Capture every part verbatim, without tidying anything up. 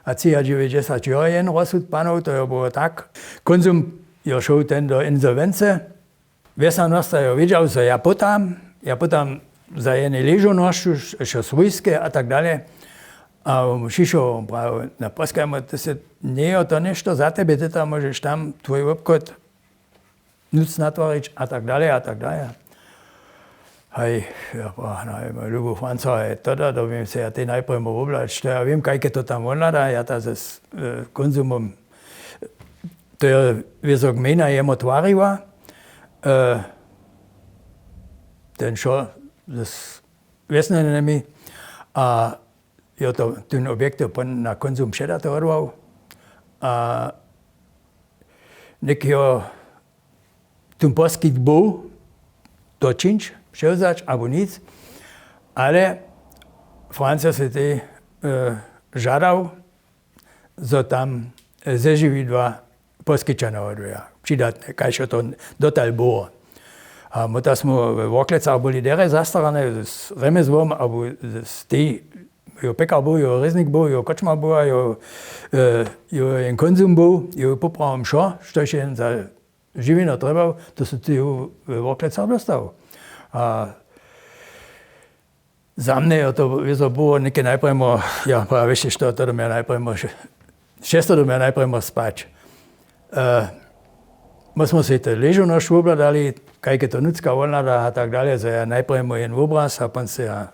A třiadźewjećdźesat jo jen rozsud panow, to jo było tak. Konzum jo šoł ten do insolwence. Wjesnjanosta jo wědźał, zo ja pytam, ja pytam za jednej ležownosću, što swójske a tak dalej. A přišoł prawo na poskajmo, ty se, njejo to něšto za tebje, ty tam móžeš tam twój wobchod nuc natwarić a tak dalej a tak dalej. Haj, ja, pa, no, haj, mój lubu Franco, haj, to da, dobim se ja tej najprjemo woblać, to ja wěm, kajke to tam wonhlada, ja ta z, z konzumom, to je wězo gmejna jemo twariła, e, ten šo z wjesnjanymi a jo to, ten objekt jo pon na konzum předaty wodłał. A něk jo ten poskitk był, to čińć, přewzać abo nic, ale Franco se tej, e, žadał, zo tam, e, zežiwidła poskića nawoduja, přidatne, kaž jo to dotal było. A my tam smo we Worklecach byli derje zastarane z rjemjezłom abo z tej, jo pekar był, jo rěznik był, jo kočma była, jo, e, jo jen konzum był, jo poprawom wšo, štož je jen za žiwino trjebał, to su ty jo we Worklecach dostał. A za mnje jo to wězo było něke najprjemo, ja, prawa wěš, što to do mje najprjemo, še-, šesto do mje najprjemo spać. E, my smo sej te ležownosć wobhladali, kajke to nutřka wonhlada a tak dalej, zo ja najprjemo jen wobraz a pon se ja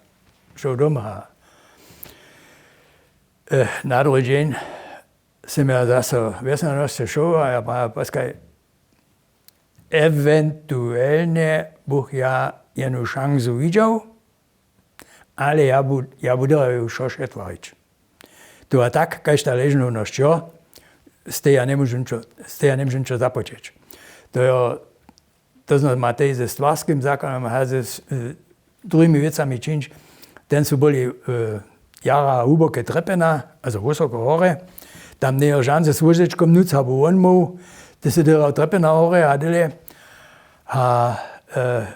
šoł doma. E, na druhi dźeń sym ja zaso wjesnjanošće šoł a ja prawa poskaj, ewentuelnje bych ja jednu šansu widźał, ale ja bu-, ja bu dyrajo wšo šetwarić. To a tak, kaž ta ležnownosć jo, z tej ja njemóžu ničo, z tej ja njemóžu ničo započeć. To jo, to znamo tej ze stwarskim zakonom a ze, e, druhimi wěcami čińć. Ten su byli, e, jara hłuboke trjepjena, also wysoko horje. Tam njejo žan ze słóžečkom nuc abo won móhł, ty sy dyra trjepjena horje a dyle. A, e,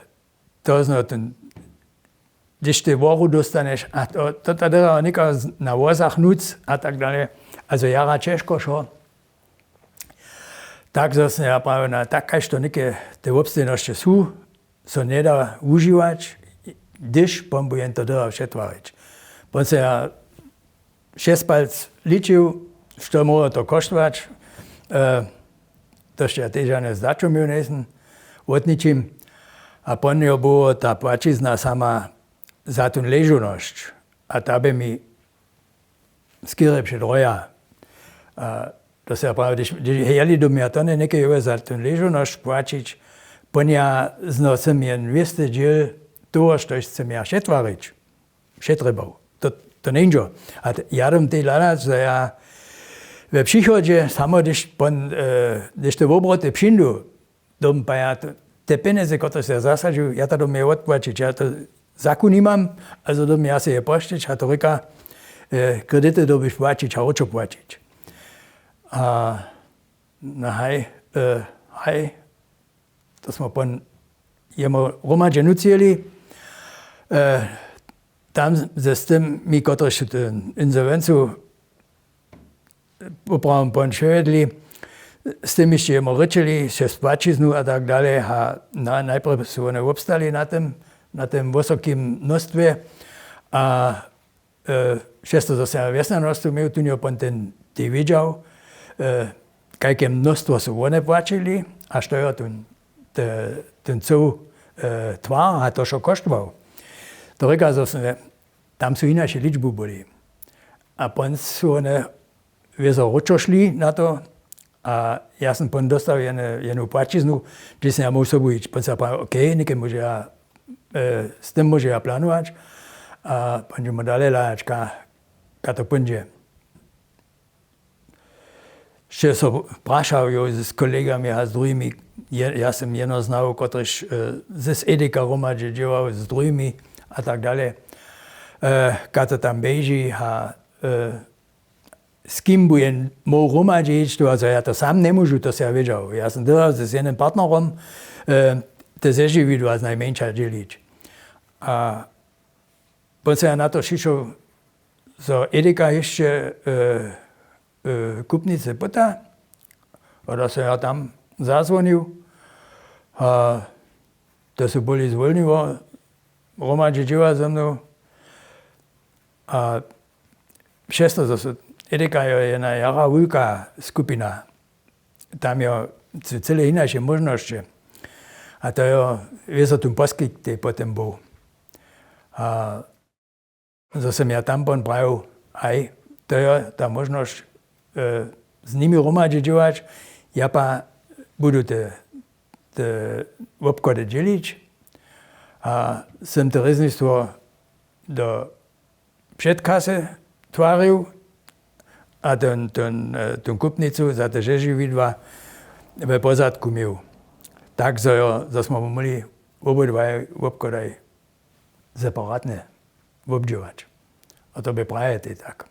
to znamo ten, hdyž ty woru dóstaneš, a to, to ta dyra někoho z-, na wozach nuc a tak dalej. Also jara ćežko šło. Tak zo sym ja prawił, na tak kaž to něke te wobstejnosće su, so njeda wužiwać, hdyž pon bu jen to dyra přetwarić. Pon se ja šest palc ličił, što móhło to koštować, e, to sće ja tež žane zdaćo měł njejsym wot ničim. A pon jo było ta płaćizna sama za tu ležownosć. A ta by mi skerje předroja. A to se ja prawił, hdyž, hdyž jeli do mje, to nje něke jo za tu ležownosć płaćić, pon ja zno sym jen wěsty dźěl toho, štož sym ja přetwarić, přetrjebał. To, to njeńdźo. A t-, ja dom tej hladać, zo ja we přichodźe, samo hdyž pon, e, hdyž te wobroty přińdu, dom pa ja t-, te pjenjezy, kotrež se ja zasadźił, ja to dom je wotpłaćić, ja to zakon nimam, also dom ja se je pošćić, a to rěka, e, kredity dyrbiš płaćić a wróćo płaćić. A, no haj, e, haj, to smo pon jemu hromadźe nucili, e, tam z-, z-, z tymi, kotrež su tu insolwencu poprawom pon přewjedli, z tym hišće jemu rěčili, přez płaćiznu a tak dalej, a na-, najprjedy su wone wobstali na tym, na tym wysokim mnóstwje. A, e, přez to, zo sym ja wjesnjanostu měł, tón jo pon ten, tej wědźał, e, kajke mnóstwo su wone płaćili, a što jo ten, te-, ten cył, e, twar a to wšo koštował. To rěka, zo sym, tam su hinaše ličbu byli. A pon su wone wězo wróćo šli na to. A ja sym pon dóstał jedne, jednu płaćiznu, hdźež sym ja móhł sobu hić. Pon sym prawił, OK, něke móže ja, e, z tym móže ja planować. A pon dźemo dalej hladać, ka-, ka to póńdźe. Sće so prašał jo z kolegami a z druhimi, je-, ja sym jeno znał, kotryž, e, z Edeka hromadźe dźěłał, z druhimi a tak dalej. E, ka to tam běži a, e, z kim bu jen móhł hromadźe hić, to, also ja to sam njemóžu, to sym ja wědźał. Ja sym dyrbał z, z jednym partnerom, e, te zežiwidła znajmjeńša dźělić. A pon sym ja na to přišoł, zo Edeka hišće, e, kupnicy pyta. A da so ja tam zazwonił. A to su byli zwólni hromadźe dźěła ze mnu. A přesto zo su edeka jo jedna jara wulka skupina. Tam jo su cyle hinaše móžnosće. A to jo wězo tón poskitk tej potom był. A zo som ja tam pon prajił, aj to jo ta móžnosć z nimi hromadźe dźěłać. Ja pa budu te wobchody dźělić. A som to rěznistwo do předkasy twarił a tón kupnicu za te žežiwidła we pozadku měł. Tak zo jo zo smo móhli wobydwaj wobchodaj separatnje wobdźěłać. A to bě praje tej tak.